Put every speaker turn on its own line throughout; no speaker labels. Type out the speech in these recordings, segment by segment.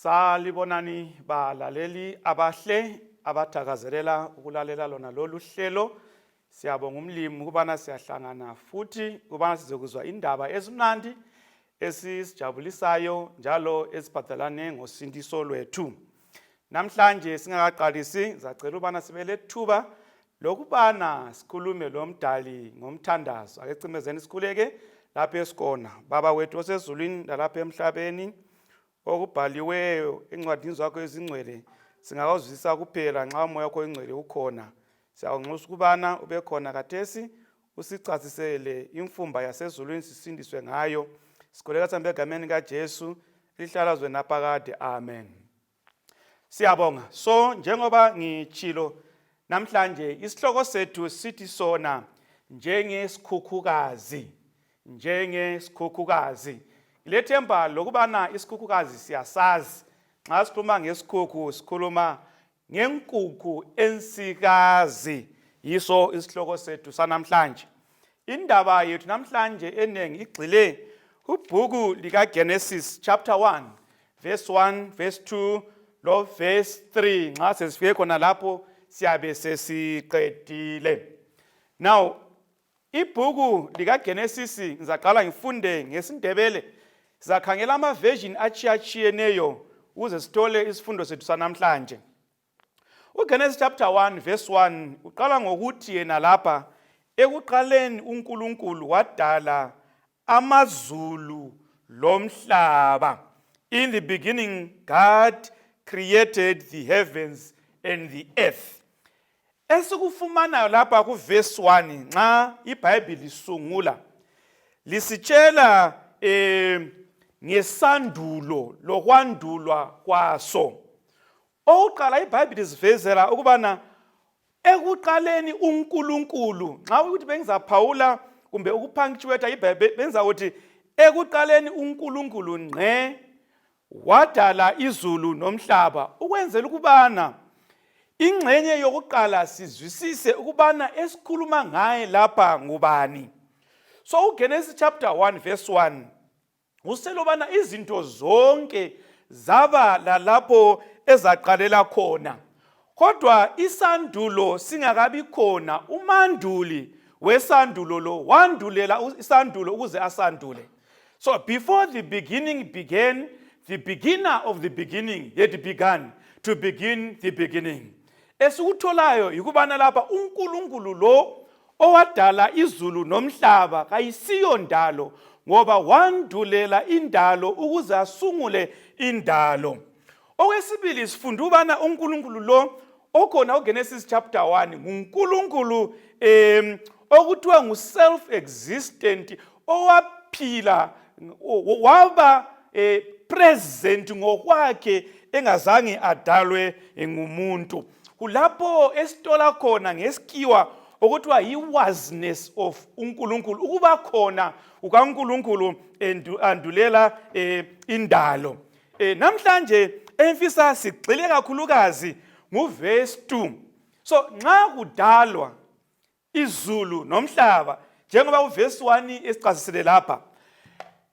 Salibonani balaleli abahle abathakazelela ukulalela lona lolu hlelo. Siyabonga umlimi ukubana siyahlangana futhi ukubana sizokuzwa indaba ezimnandi esisijabulisayo njalo esiphathelane ngosindiso lwethu. Namhlanje singakaqalisi ngizacela ukubana sibe lethuba lokubana sikhulume lomdali ngomthandazo. Ake cimezeni sikhuleke lapho esikona. Baba wethu osezulwini lalapha emhlabeni okubhaliweyo encwadini zakho ezingcwele singakuzwisisa kuphela nxa umoya wakho oyingcwele ukhona. Siyakunxusa ukubana ube khona khathesi usichasisele imfumba yasezulwini sisindiswe ngayo. Sikhuleka sambe egameni kaJesu lihlala zwe naphakade. Amen. Siyabonga. So njengoba ngitshilo namhlanje isihloko sethu sithi sona njengesikhukhukazi njengesikhukhukazi. Ngilethemba lokubana isikhukhukazi siyasazi. Nxa sikhuluma ngesikhukhu sikhuluma ngenkukhu ensikazi yiso isihloko sethu sanamhlanje indaba yethu namhlanje eningi igxile kubhuku likaGenesis chapter 1 verse 1 verse 2 lo verse 3 nxa sesifike khona lapho siyabe sesiqedile. Now ibhuku likaGenesis ngizaqala ngifunde ngesiNdebele sizakhangela ama-version atshiyatshiyeneyo ukuze sithole isifundo sethu sanamhlanje. UGenesis chapter 1 verse 1 uqala ngokuthi yena lapha ekuqaleni uNkulunkulu wadala amazulu lomhlaba. In the beginning God created the heavens and the earth. Esikufumanayo lapha kuvesi 1 nxa iBhayibhili lisungula lisitshela eh ngesandulo lokwandulwa kwaso. Okuqala iBhayibhili sivezela ukubana ekuqaleni uNkulunkulu nxa ukuthi bengizaphawula kumbe ukupunctuate iBhayibheli benza ukuthi ekuqaleni uNkulunkulu ngqe wadala izulu nomhlaba ukwenzela ukubana ingxenye yokuqala sizwisise ukubana esikhuluma ngaye lapha ngubani. So uGenesis chapter 1 verse 1 uselobana izinto zonke zaba lalapho ezaqalela khona kodwa isandulo singakabi khona umanduli wesandulo lo wandulela isandulo ukuze asandule. So before the beginning began, the beginner of the beginning had begun to begin the beginning. Esikutholayo yikubana lapha uNkulunkulu lo owadala izulu nomhlaba kayisiyo ndalo ngoba wandulela indalo ukuze asungule indalo. Okwesibili sifunda ukubana uNkulunkulu lo okhona uGenesis chapter 1 nguNkulunkulu okuthiwa ngu-self existent owaphila waba present ngokwakhe engazange adalwe ngumuntu. Kulapho esitola khona ngesikiwa okuthiwa yi-wasness of uNkulunkulu, ukuba khona kukaNkulunkulu andulela indalo. Namhlanje emfisa sigxile kakhulukazi nguvesi 2. So nxa kudalwa izulu nomhlaba njengoba uvesi 1 esichasisile lapha,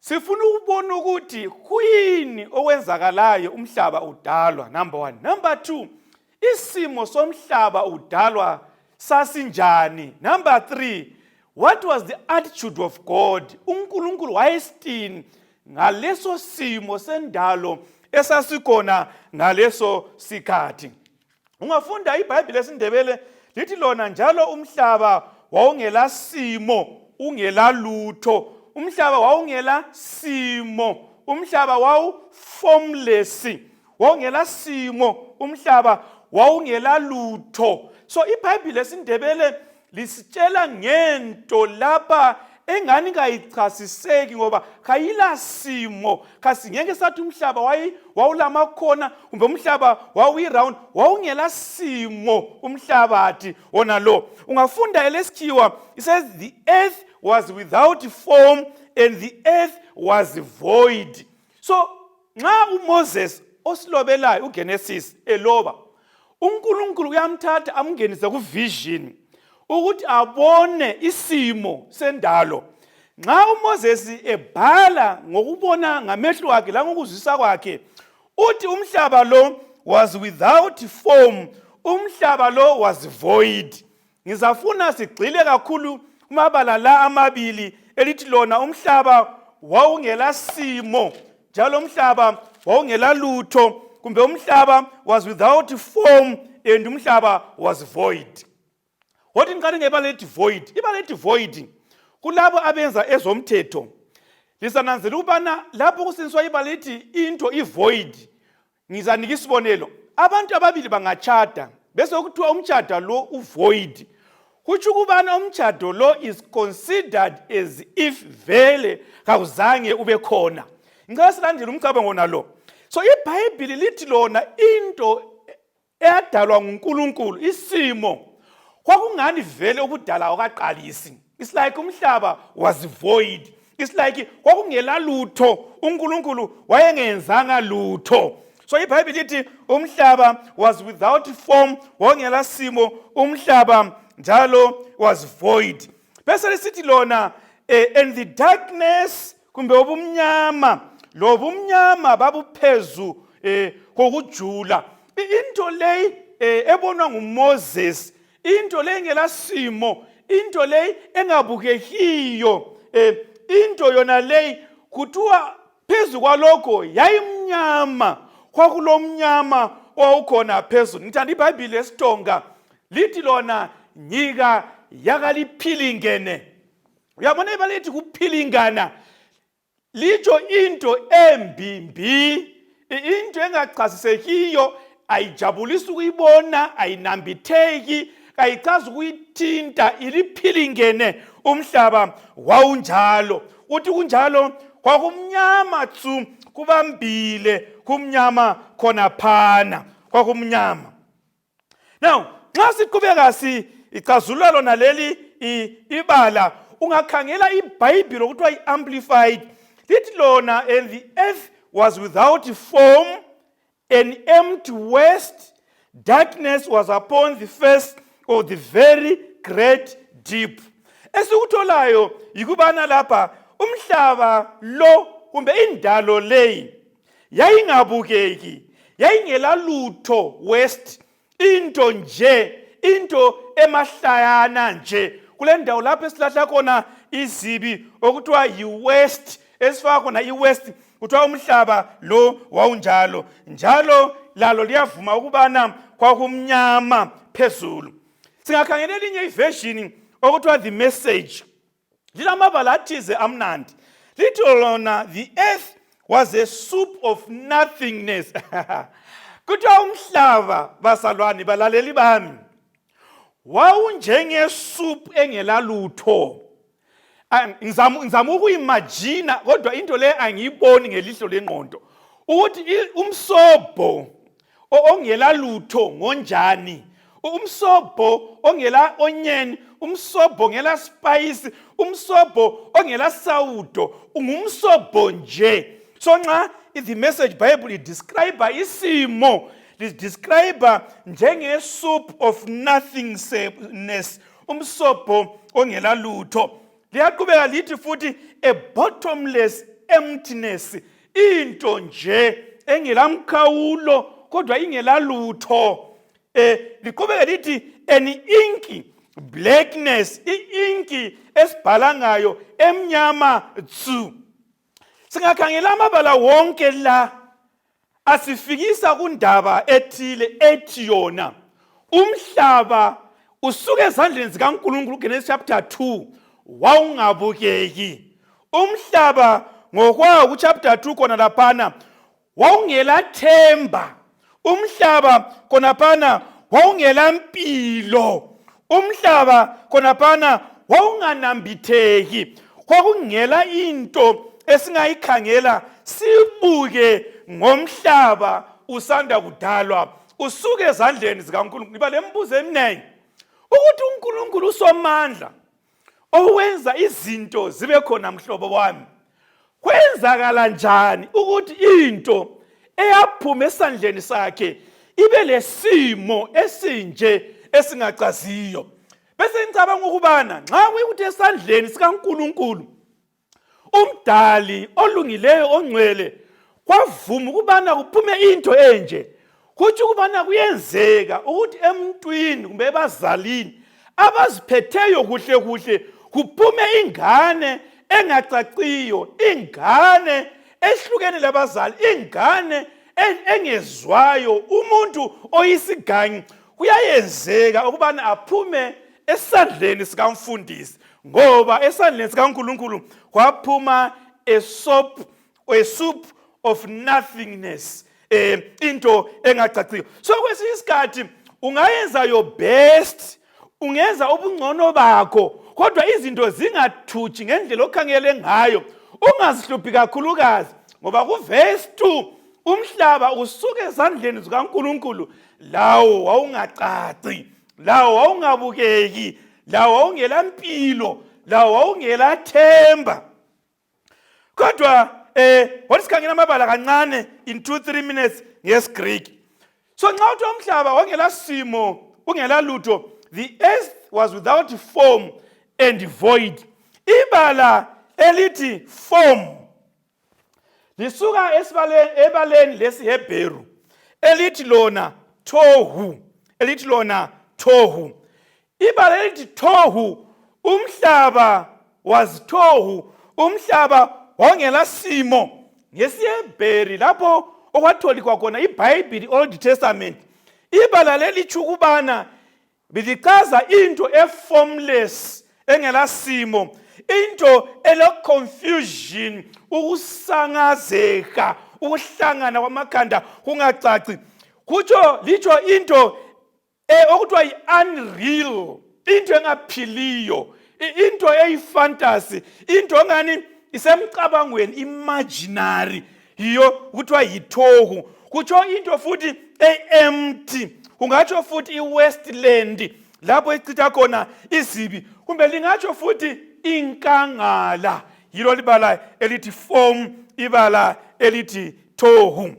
sifuna ukubona ukuthi kuyini okwenzakalayo umhlaba udalwa, number 1. Number 2, isimo somhlaba udalwa sasinjani. Number 3, what was the attitude of God? uNkulunkulu wayesitini ngaleso simo sendalo esasikhona ngaleso sikhathi? Ungafunda iBhayibheli esiNdebele lithi lona njalo umhlaba wawungela simo ungela lutho, umhlaba wawungela simo, umhlaba wawu formless, wawungela simo, umhlaba wawungela lutho. So iBhayibheli esiNdebele lisitshela ngento lapha engani kayichasiseki ngoba kayila simo, kasingeke sathi umhlaba wawulamakhona kumbe umhlaba wawuyi-round, wawungela simo umhlabathi wona lo. Ungafunda elesikhiwa it says the earth was without form and the earth was void. So nxa uMoses osilobelayo uGenesis eloba, uNkulunkulu uyamthatha amngenise kuvision ukuthi abone isimo sendalo. Nxa uMoses ebhala ngokubona ngamehlo akhe langokuzwisa kwakhe, Uthi umhlaba lo was without form, umhlaba lo was void. Ngizafuna sigxile kakhulu kumabala la amabili elithi lona umhlaba wawungela simo njalo umhlaba wawungela lutho kumbe umhlaba was without form and umhlaba was void. Wothi ngiqale ngebala elithi void. Ibala elithi void kulabo abenza ezomthetho lisananzela ukubana lapho kusiniswa ibala elithi into i-void. Ngizanika isibonelo, abantu ababili bangatshada bese kuthiwa umtshado lo uvoid, kutsho ukubana umtshado lo is considered as if vele kawuzange ube khona. Ngicela silandele umcabango nalo. So iBhayibhili lithi lona into eyadalwa nguNkulunkulu, isimo kwakungani vele ukudala awukaqalisi. It's like umhlaba was void. It's like kwakungela lutho, uNkulunkulu wayengenzanga lutho. So iBhayibhili lithi umhlaba was without form, wawungela simo umhlaba njalo was void. Bese lisithi lona and the darkness kumbe ubumnyama, lobumnyama babuphezu kokujula. Into leyi ebonwa nguMoses, into leyi engelasimo, into leyi engabukekiyo, into yona leyi kuthiwa phezu kwalokho yayimnyama, kwakulomnyama owawukhona phezulu. Ngithanda iBhayibhili esiTonga lithi lona nyika yakaliphilingene. Uyabona ibala lithi kuphilingana litsho into embi mbi, into engachasisekiyo, ayijabulisi ukuyibona, ayinambitheki, kayichazi ukuyithinta, iliphilingene. Umhlaba wawunjalo. Uthi kunjalo kwakumnyama tsu, kubambile kumnyama khonaphana, kwakumnyama. Now nxa siqhubeka sicazulula lona leli ibala, ungakhangela iBhayibhili okuthiwa i-Amplified lithi lona and the earth was without form, an empty waste, darkness was upon the face of the very great deep. Esikutholayo yikubana lapha umhlaba lo kumbe indalo leyi yayingabukeki, yayingela lutho, waste, into nje, into emahlayana nje. Kule ndawo lapho esilahla khona izibi okuthiwa yi-waste, esifaka khona i-waste, kuthiwa umhlaba lo wawunjalo njalo lalo liyavuma ukubana kwakumnyama phezulu. Singakhangela elinye iversion okuthiwa The Message, lilamabala athize amnandi, lithi lona the earth was a soup of nothingness. Kuthiwa umhlaba, bazalwane balaleli bami, wawunjengesoup engelalutho. Ngizama ukuyimagina kodwa into le angiyiboni ngelihlo lengqondo ukuthi umsobho ongelalutho ngonjani, umsobho ongela onion, umsobho ongela spice, umsobho ongela sawudo, ungumsobho nje. So nxa The Message Bible idescribe isimo, lidescribe njenge-soup of nothingness, umsobho ongelalutho. Liyaqhubeka lithi futhi a bottomless emptiness, into nje engelamkhawulo kodwa ingelalutho. Liqhubeke lithi an inky blackness, i-inki esibhala ngayo emnyama tsu. Singakhangela amabala wonke la asifikisa kundaba ethile ethi yona umhlaba usuke ezandleni zikaNkulunkulu. Genesis chapter 2 wawungabukeki umhlaba ngokwawo. Kuchapter 2 khona laphana wawungelathemba umhlaba, khonaphana wawungelampilo umhlaba, khonaphana wawunganambitheki, kwakungela into esingayikhangela sibuke ngomhlaba usanda kudalwa usuke ezandleni zikaNkulunkulu. Ngiba lembuzo eminingi ukuthi uNkulunkulu usomandla owenza izinto zibe khona, mhlobo wami, kwenzakala njani ukuthi into eyaphuma esandleni sakhe ibe lesimo esinje esingacaziyo? Bese ngicabanga ukubana nxa kuyikuthi esandleni sikaNkulunkulu umdali olungileyo ongcwele Kwavuma ukubana kuphume into enje. Kutsho ukubana kuyenzeka ukuthi emntwini kumbe ebazalini abaziphetheyo kuhle kuhle kuphume ingane engacaciyo, ingane ehlukene labazali, ingane engezwayo, umuntu oyisigangi. Kuyayenzeka ukubana aphume esandleni sikamfundisi, ngoba esandleni sikaNkulunkulu kwaphuma a soap, a soup of nothingness, into engacaciyo. So kwesinye isikhathi ungayenza your best, ungenza ubungcono bakho, kodwa izinto zingathutshi ngendlela okhangele ngayo. Ungazihluphi kakhulukazi, ngoba kuvesi 2 umhlaba usuke ezandleni zikaNkulunkulu, lawo wawungacaci, lawo wawungabukeki, lawo wawungela mpilo, lawo wawungela themba. Kodwa wathi sikhangela amabala kancane in 2 3 minutes ngesiGreek. So nxa uthi umhlaba wawungela simo, ungela lutho, the earth was without form and void. Ibala elithi form lisuka ebaleni lesiHebheru elithi lona tohu, elithi lona tohu. Ibala elithi tohu, umhlaba was tohu, umhlaba wawungela simo. NgesiHebheri lapho okwatholikwa khona iBhayibhili, Old Testament, ibala lelitsho ukubana bilichaza into eformless, engelasimo, into ele-confusion, ukusangazeka, ukuhlangana kwamakhanda kungacaci. Kutsho litsho into okuthiwa yi-unreal, into engaphiliyo, into eyifantasy, into engani isemcabangweni, imaginary, yiyo kuthiwa yithohu. Kutsho into futhi e-empty, kungatsho futhi i-wasteland lapho ichitha khona izibi, kumbe lingatsho futhi inkangala. Yilo libala elithi form, ibala elithi tohu.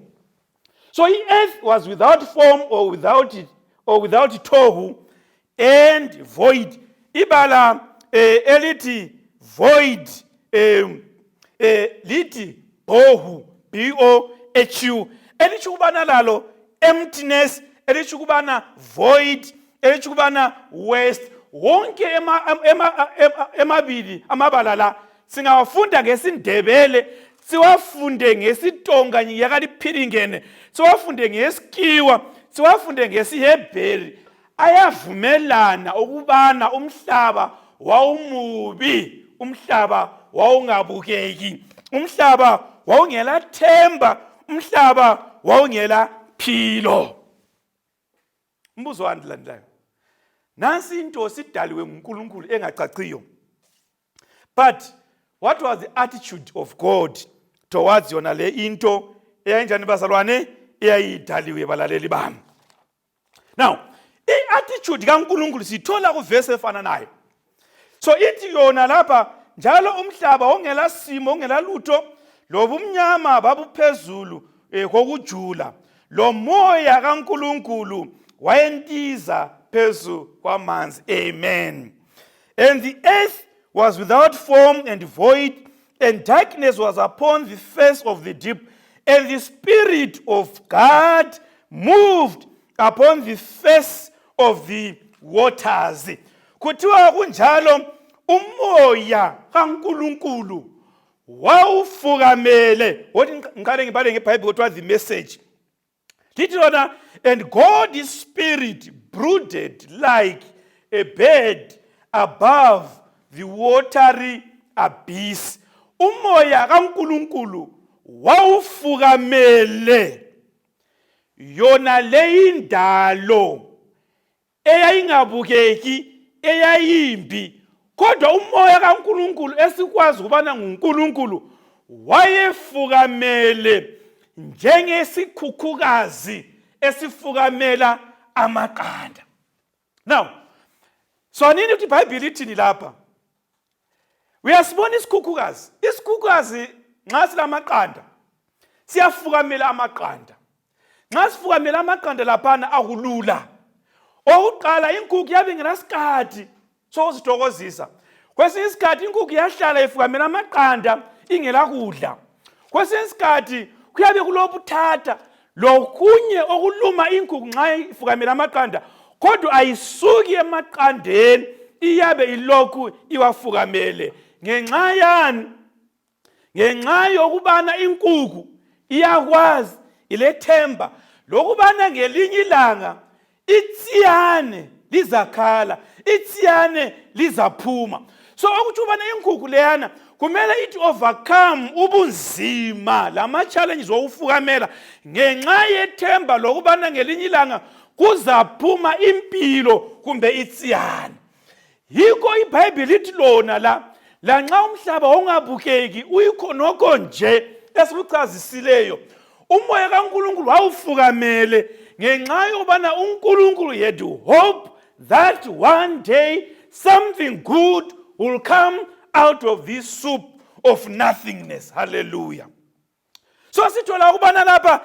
So i-earth was without form or without tohu and void. Ibala elithi void lithi bohu, B O H U, elitsho ukubana lalo emptiness, elitsho ukubana void, elitsho ukubana waste. Wonke emabili amabala la singawafunda ngesiNdebele, siwafunde ngesiTonga yakaliphilingene, siwafunde ngesiKiwa, siwafunde ngesiHebheri, ayavumelana ukubana umhlaba wawumubi, umhlaba wawungabukeki, umhlaba wawungela themba, umhlaba wawungela philo. Umbuzo wami landelayo, nansi into sidaliwe nguNkulunkulu engacaciyo, but what was the attitude of God towards yona le into eyayinjani, bazalwane, eyayidaliwe, balaleli bami? Now i-attitude kaNkulunkulu siyithola kuvesi efananayo. So ithi yona lapha njalo, umhlaba ongela simo, ongela lutho, lobumnyama babuphezulu kokujula, lo moya kaNkulunkulu wayentiza phezu kwamanzi. Amen. And the earth was without form and void, and darkness was upon the face of the deep, and the Spirit of God moved upon the face of the waters. Kuthiwa kunjalo umoya kaNkulunkulu wawufukamele. Wothi ngiqale ngibale ngeBhayibheli kuthiwa The Message. Lithi lona, "And God's spirit brooded like a bird above the watery abyss." Umoya kaNkulunkulu wawufukamele yona leyindalo eyayingabukeki, eyayimbi, kodwa umoya kaNkulunkulu esikwazi ukubana nguNkulunkulu wayefukamele njengesikhukhukazi esifukamela amaqanda. Now swanini ukuthi iBhayibhili ithini lapha. Uyasibona isikhukhukazi, isikhukhukazi nxa silamaqanda siyafukamela amaqanda. Nxa sifukamela amaqanda laphana akulula. Okuqala, inkukhu yabe ingelasikhathi sokuzithokozisa. Kwesinye isikhathi inkukhu iyahlala ifukamela amaqanda ingelakudla. Kwesinye isikhathi Kuyabe kulobuthatha lokunye okuluma inkukhu nxa ifukamela amaqanda, kodwa ayisuki emaqandeni, iyabe ilokhu iwafukamele. Ngenxa yani? Ngenxa yokubana inkukhu iyakwazi, ilethemba lokubana ngelinye ilanga itsiyane lizakhala, itsiyane lizaphuma. So okutsho ubana inkukhu leyana kumele ithi overcome ubunzima lama-challenges wokufukamela ngenxa yethemba lokubana ngelinye ilanga kuzaphuma impilo kumbe itsiyane. Yikho iBhayibhili lithi lona la, lanxa umhlaba wawungabukeki uyikhonokho nje esikuchazisileyo, umoya kaNkulunkulu wawufukamele ngenxa yokubana uNkulunkulu had hope that one day something good will come out of this soup of nothingness. Hallelujah. So sithola ukubana lapha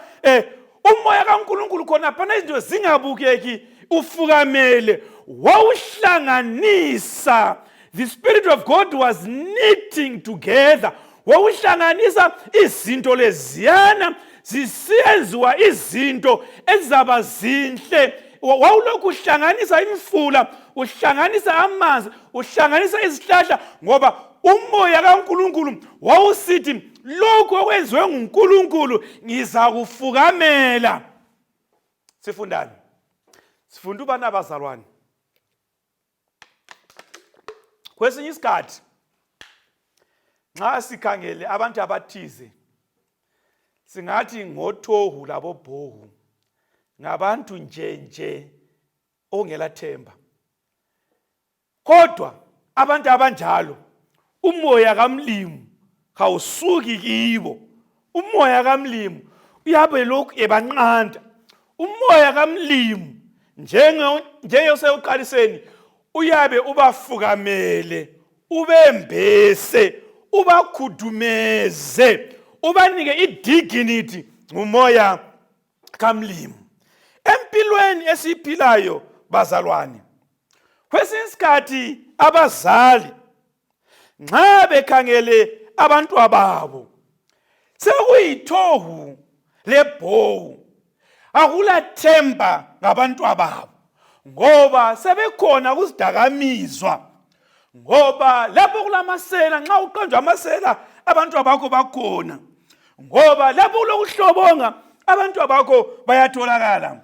umoya kaNkulunkulu khona phana izinto zingabukeki ufukamele, wawuhlanganisa. The spirit of God was knitting together, wawuhlanganisa izinto leziyana zisiyenziwa izinto ezizaba zinhle. Wawulokhu uhlanganisa imifula, uhlanganisa amanzi, uhlanganisa izihlahla, ngoba umoya kaNkulunkulu wawusithi lokhu okwenziwe nguNkulunkulu ngizakufukamela. Sifundani? Sifunda ubana abazalwane, kwesinye isikhathi nxa sikhangele abantu abathize singathi ngothohu labobhohu, ngabantu nje nje ongela themba. Kodwa abantu abanjalo umoya kaMlimu kawusuki kibo. Umoya kaMlimu uyabe lokhu ebanqanda. Umoya kaMlimu njengosekuqaliseni uyabe ubafukamele, ubembese, ubakhudumeze, ubanike idignity ngumoya kaMlimu. Empilweni esiyiphilayo bazalwane, kwesinye isikhathi abazali nxa bekhangele abantwababo sekuyithohu lebhowu, akulathemba ngabantwababo ngoba sebekhona kuzidakamizwa, ngoba lapho kulamasela, nxa uqanjwa amasela abantwabakho bakhona, ngoba lapho kulokuhlobonga abantwabakho bayatholakala.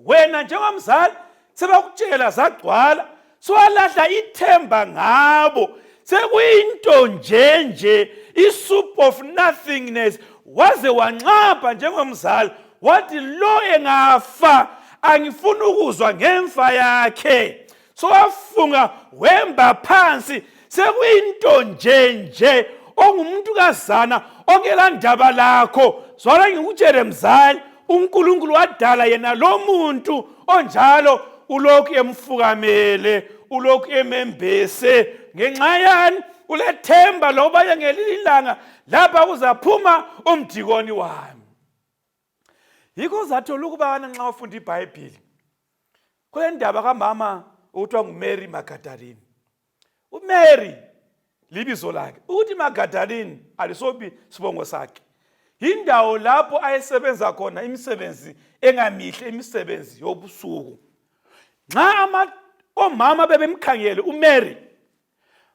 Wena njengomzali sebakutshela zagcwala, sowalahla ithemba ngabo, sekuyinto nje nje, i-soup of nothingness. Waze wanxapha njengomzali wathi lo engafa angifuni ukuzwa ngemfa yakhe. Sowafunga wemba phansi, sekuyinto nje nje ongumuntu kazana ongela ndaba lakho. Zwala ngikutshele mzali, uNkulunkulu wadala yena lo muntu onjalo, ulokhu emfukamele, ulokhu emembese. Ngenxa yani? Ulethemba loba ngelinye ilanga lapha kuzaphuma umdikoni wami. Yikho uzathola ukubana nxa ufunda iBhayibhili kule ndaba kamama okuthiwa nguMary Magdalene. UMary libizo lakhe, ukuthi Magdalene alisobi sibongo sakhe. Yindawo lapho ayesebenza khona imisebenzi engamihle, imisebenzi yobusuku. Nxa omama bebemkhangele uMary,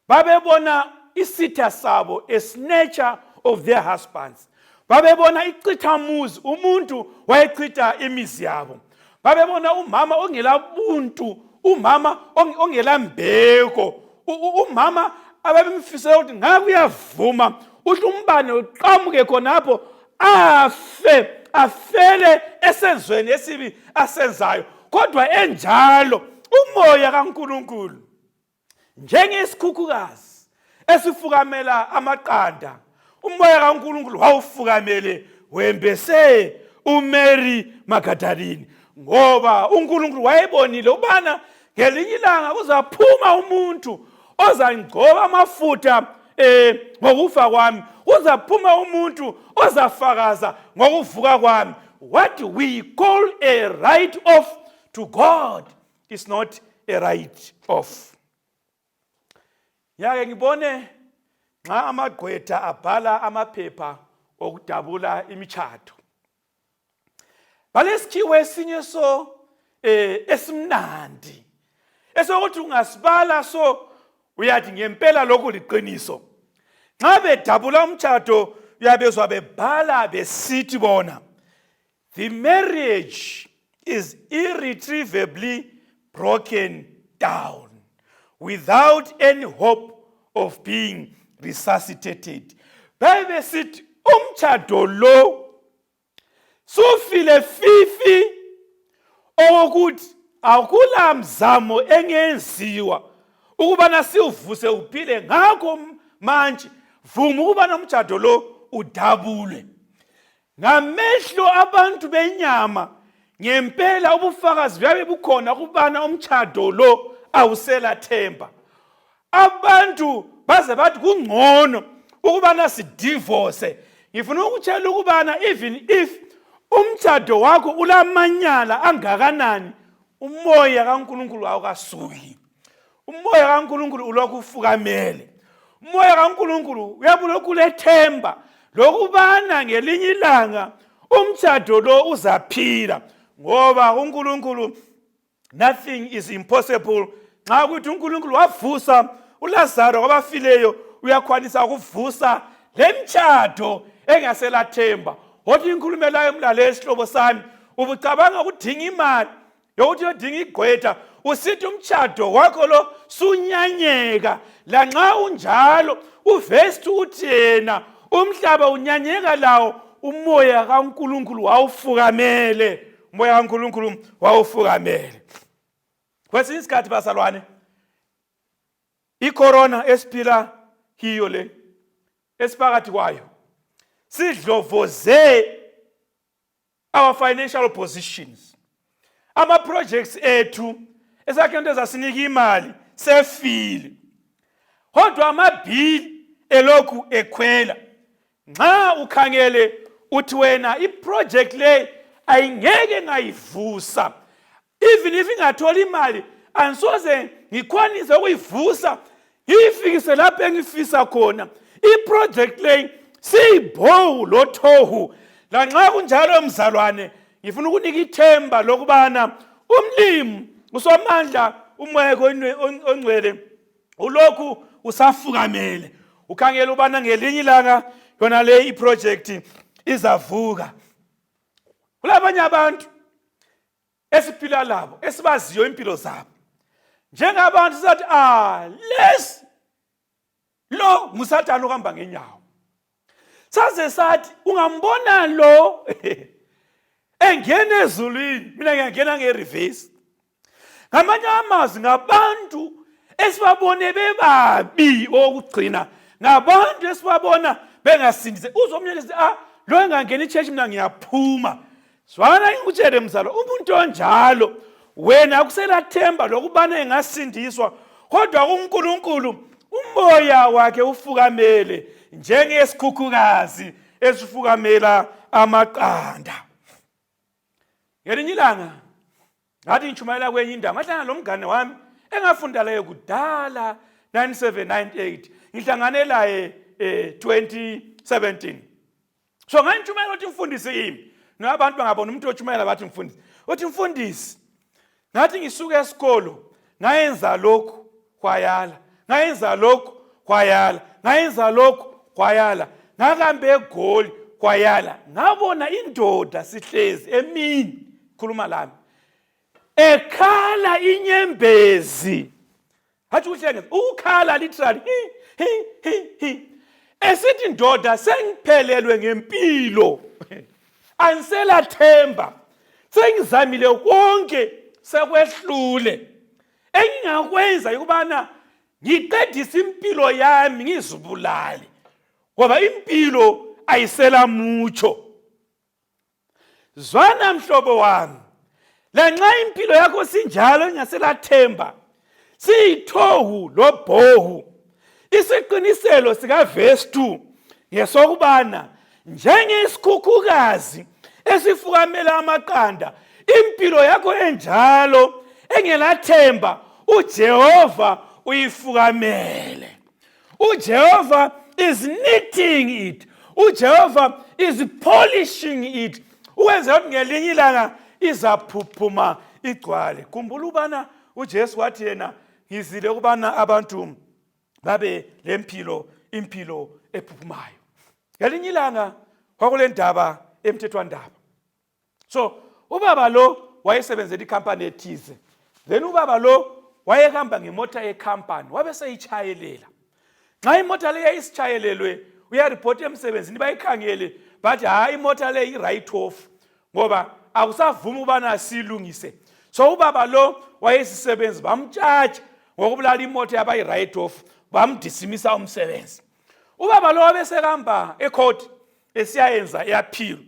babebona isitha sabo, a snatcher of their husbands. Babebona ichithamuzi, umuntu wayechitha imizi yabo. Babebona umama ongelabuntu, umama ongelambeko, umama ababemfisela ukuthi ngabe uyavuma uhle umbane uqhamuke khonapho afe, afele esenzweni esibi asenzayo. Kodwa enjalo umoya kaNkulunkulu, njengesikhukhukazi esifukamela amaqanda, umoya kaNkulunkulu wawufukamele wembese uMary Magdalene, ngoba uNkulunkulu wayebonile ubana ngelinye ilanga kuzaphuma umuntu ozangigcoba amafutha ngokufa kwami, uzaphuma umuntu ozafakaza ngokuvuka kwami. What we call a write off to God is not a write off. Ngiyake ngibone nxa amagqwetha abhala amaphepha wokudabula imitshato. Balesikhiwa esinye so esimnandi esokuthi ungasibala so uyathi ngempela lokhu liqiniso. Nxa bedabula umtshato uyabezwa bebhala besithi bona, the marriage is irretrievably broken down without any hope of being resuscitated. Babesithi umtshado lo sufile fifi okokuthi akula mzamo engenziwa ukubana siwuvuse uphile, ngakho manje vuma ukubana umtshado lo udabulwe. Ngamehlo abantu benyama ngempela ubufakazi buyabe bukhona ukubana umtshado lo awusela themba. Abantu baze bathi kungcono ukubana sidivorce. Ngifuna ukutshela ukubana even if umtshado wakho ulamanyala angakanani, umoya kaNkulunkulu awukasuki. Umoya kaNkulunkulu ulokhu ufukamele. Umoya kaNkulunkulu uyabulokhu ulethemba lokubana ngelinye ilanga umtshado lo uzaphila, ngoba uNkulunkulu nothing is impossible. Nxa kuthi uNkulunkulu wavusa uLazaro kwabafileyo, uyakhwanisa ukuvusa lemtshado engaselathemba. Othi inkhulumelayo mlaleli, sihlobo sami, ubucabanga ukudinga imali yokuthi uyodinga igqwetha, usithi umtshado wakho lo sunyanyeka. Lanxa unjalo, uvesi uthi yena umhlaba unyanyeka lawo, umoya kaNkulunkulu wawufukamele. Umoya kaNkulunkulu wawufukamele. Kwesinye isikhathi bazalwane, icorona esiphila kiyo le, esiphakathi kwayo, sidlovoze our financial positions. Ama-projects ethu esakhe into ezasinika imali sefile, kodwa amabhili elokhu ekhwela. Nxa ukhangele uthi wena iproject le ayingeke ngayivusa, even if ingathola imali angisoze ngikwanise ukuyivusa ngiyifikise lapho engifisa khona. Iproject le siyibhowu lothohu. Lanxa kunjalo mzalwane, ngifuna ukunika ithemba lokubana umlimi usomandla umoya ongcwele ulokhu usafukamele, ukhangela ubana ngelinye ilanga yona le iproject izavuka. Kulabanye abantu esiphila labo esibaziyo impilo zabo njengabantu, sizathi ah, lesi lo ngusathane okuhamba ngenyawo. Saze sathi ungambona lo engena ezulwini, mina ngiyangena nge-reverse. Ngamanye amazwi, ngabantu esibabone bebabi okugcina, ngabantu esibabona bengasindise. Uzomnye lesi ah lo engangena ichurch, mina ngiyaphuma. Zwana ngikutshele mzalo, umuntu onjalo wena akuselathemba lokubana engasindiswa, kodwa kuNkulunkulu umoya wakhe ufukamele njengesikhukhukazi esifukamela amaqanda. Ngelinye ilanga ngathi ngitshumayela kwenye indawo, ngahlangana lo mngane wami engafunda laye kudala 9798, ngihlangane laye 2017. So ngangitshumayela ukuthi mfundisi kimi, no abantu bangabona umuntu otshumayela bathi mfundisi, uthi mfundisi, ngathi ngisuka esikolo ngayenza lokhu kwayala, ngayenza lokhu kwayala, ngayenza lokhu kwayala, ngakambe eGoli kwayala, ngabona indoda sihlezi emini khuluma lami ekhala inyembezi, hathi kuhlengeza ukukhala literally, hi hi hi hi, esithi ndoda sengiphelelwe ngempilo, angiselathemba, sengizamile konke sekwehlule, engingakwenza yikubana ngiqedise impilo yami ngizibulale, ngoba impilo ayiselamutsho. Zwana mhlobo wami, lanxa impilo yakho sinjalo ingaselathemba, siyithohu lobhohu, isiqiniselo sikavesi 2 ngesokubana njengesikhukhukazi esifukamela amaqanda, impilo yakho enjalo engelathemba uJehova uyifukamele. uJehova is knitting it. uJehova is polishing it ukwenzela ukuthi ngelinye ilanga izaphuphuma igcwale. Khumbula ubana uJesu wathi yena ngizile ukubana abantu babe lempilo, impilo ephuphumayo. Ngelinye ilanga kwakule ndaba emthethwandaba. So ubaba lo wayesebenzela ikhampani ethize, then ubaba lo wayehamba ngemota yekhampani, wabe seyichayelela. Nxa imota le yayisitshayelelwe, uyaripota emsebenzini, bayikhangele bathi hayi, imota le i-right off ngoba akusavumi ubana siyilungise. So ubaba lo wayesisebenzi, bamtshatsha ngokubulala imota yabayi-right off, bamdisimisa umsebenzi. Ubaba lo wabesekamba ekhoti esiyayenza eyaphilo,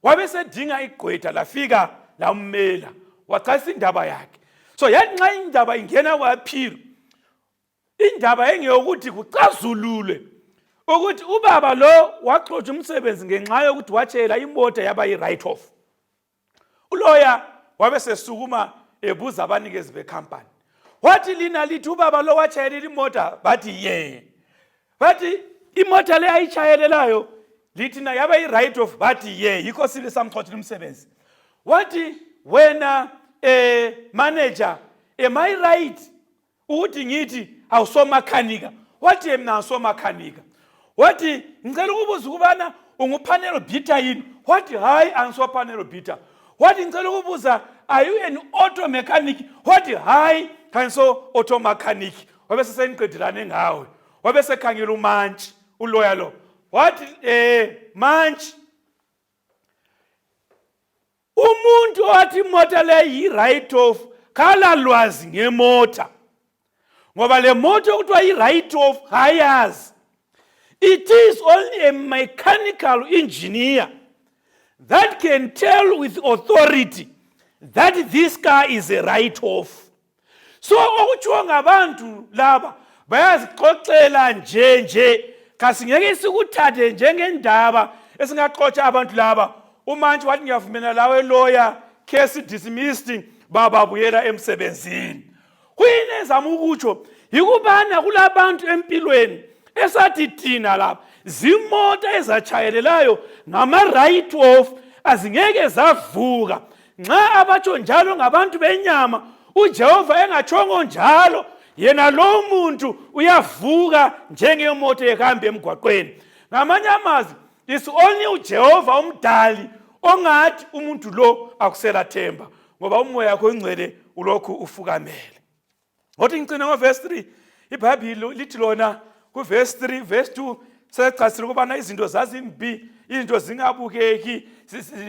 wabesedinga igqwetha, lafika lammela, wachasisa indaba yakhe. So yathi nxa indaba ingena kwaphilo, indaba engeyokuthi kucazululwe ukuthi ubaba lo waxotsha umsebenzi ngenxa yokuthi watshela imota yaba yi-right off. Uloya wabe sesukuma ebuza abanikezi bekhampani, wathi lina lithi ubaba lo watshayelela imota? Bathi ye. Bathi imota le ayitshayelelayo lithi na yaba yi-right off? Bathi ye, yikho sibe samxothela umsebenzi. Wathi wena manager, am I right ukuthi ngithi awusomakhanika? Wathi ye, mina angisomakhanika. Wathi ngicela ukubuza ukubana ungupanel beater yini? Wathi hayi, angisopanel beater. Wathi ngicela ukubuza, are you an auto mechanic? Wathi hayi, kangiso auto mechanic. Wabe sesengiqedelane ngawe. Wabe sekhangela umantshi uloya lo, wathi mantshi, umuntu owathi imota le yi-right off kala lwazi ngemota, ngoba le moto okuthiwa yi-right off hayazi. It is only a mechanical engineer that can tell with authority that this car is a write off. So okutshiwo ngabantu laba bayazixoxela nje nje, kasingeke sikuthathe njengendaba esingaxotsha abantu laba. Umantshi wathi ngiyavumela lawe loya, case dismissed, baba buyela emsebenzini. Kuyini ezama ukutsho? Yikubana kulabantu empilweni esathi thina lapha zimota ezatshayelelayo ngama-right off, azingeke zavuka. Nxa abatsho njalo ngabantu benyama, uJehova engatshongo njalo, yena lo muntu uyavuka njengemoto ehamba emgwaqweni. Ngamanye amazwi, it's only uJehova umdali ongathi umuntu lo akusela themba, ngoba umoya wakho ongcwele ulokhu ufukamele. Ngothi ngicina ngovesi 3, iBhayibhili lithi lona kuvesi 3, verse 2, sechasile ukubana izinto zazimbi, izinto zingabukeki,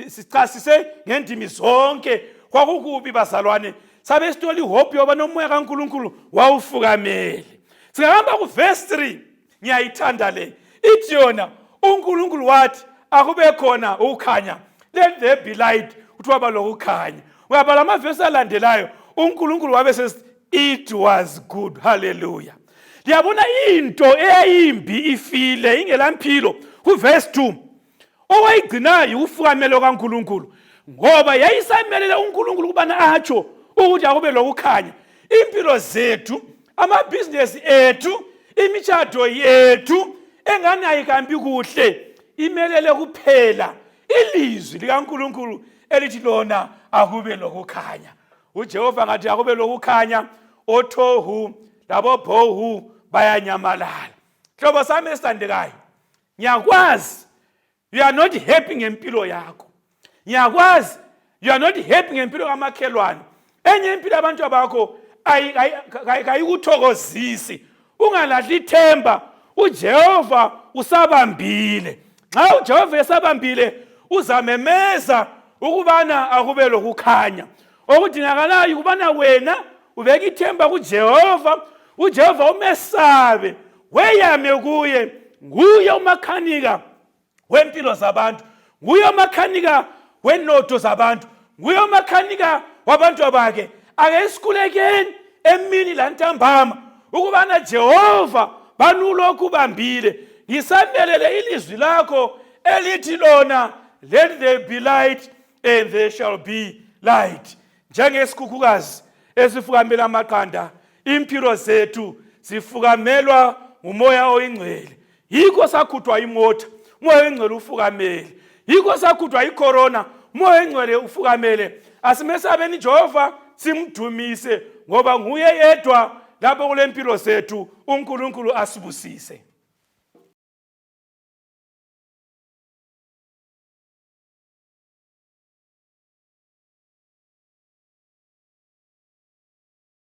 sichasise ngendimi zonke, kwakukubi bazalwane. Sabe sithola ihope yoba nomoya kaNkulunkulu wawufukamele. Singahamba kuvesi 3, ngiyayithanda le, ithi yona uNkulunkulu wathi akube khona ukukhanya, let there be light, uthi waba lokukhanya. Uyabala amavesi alandelayo, uNkulunkulu wabe sesithi it was good. Haleluya! Liyabona into eyayimbi ifile ingelampilo kuvesi 2, owayigcinayo ukufukamelo kaNkulunkulu, ngoba yayisamelele uNkulunkulu ukubana atsho ukuthi akube lokukhanya. Impilo zethu, amabhizinesi ethu, imishado yethu engani ayihambi kuhle, imelele kuphela ilizwi likaNkulunkulu elithi lona akube lokukhanya. UJehova ngathi akube lokukhanya, othohu labobhohu bayanyamalala. Hlobo sami esithandekayo, ngiyakwazi you are not happy ngempilo yakho, ngiyakwazi you are not happy ngempilo kamakhelwane, enye impilo yabantu abakho kayikuthokozisi. Ungalahli ithemba, uJehova usabambile. Nxa uJehova esabambile, uzamemeza ukubana akube lokukhanya. Okudingakalayo ukubana wena ubeke ithemba kuJehova, uJehova umesabe, weyame kuye. Nguye umakhanika wempilo zabantu, nguye umakhanika wenotho zabantu, nguye umakhanika wabantu abakhe. Ake sikhulekeni emini lantambama ukubana Jehova banulokhu ubambile, ngisamelele ilizwi lakho elithi lona let there be light and there shall be light. Njengesikhukhukazi esifukamela amaqanda, impilo zethu zifukamelwa ngumoya oyingcwele. Yikho sakhuthwa imota, umoya oyingcwele ufukamele. Yikho sakhudwa yicorona. Moya engcwele ufukamele. Asimesabeni Jehova, simdumise, ngoba nguye yedwa lapho kulempilo zethu. UNkulunkulu asibusise.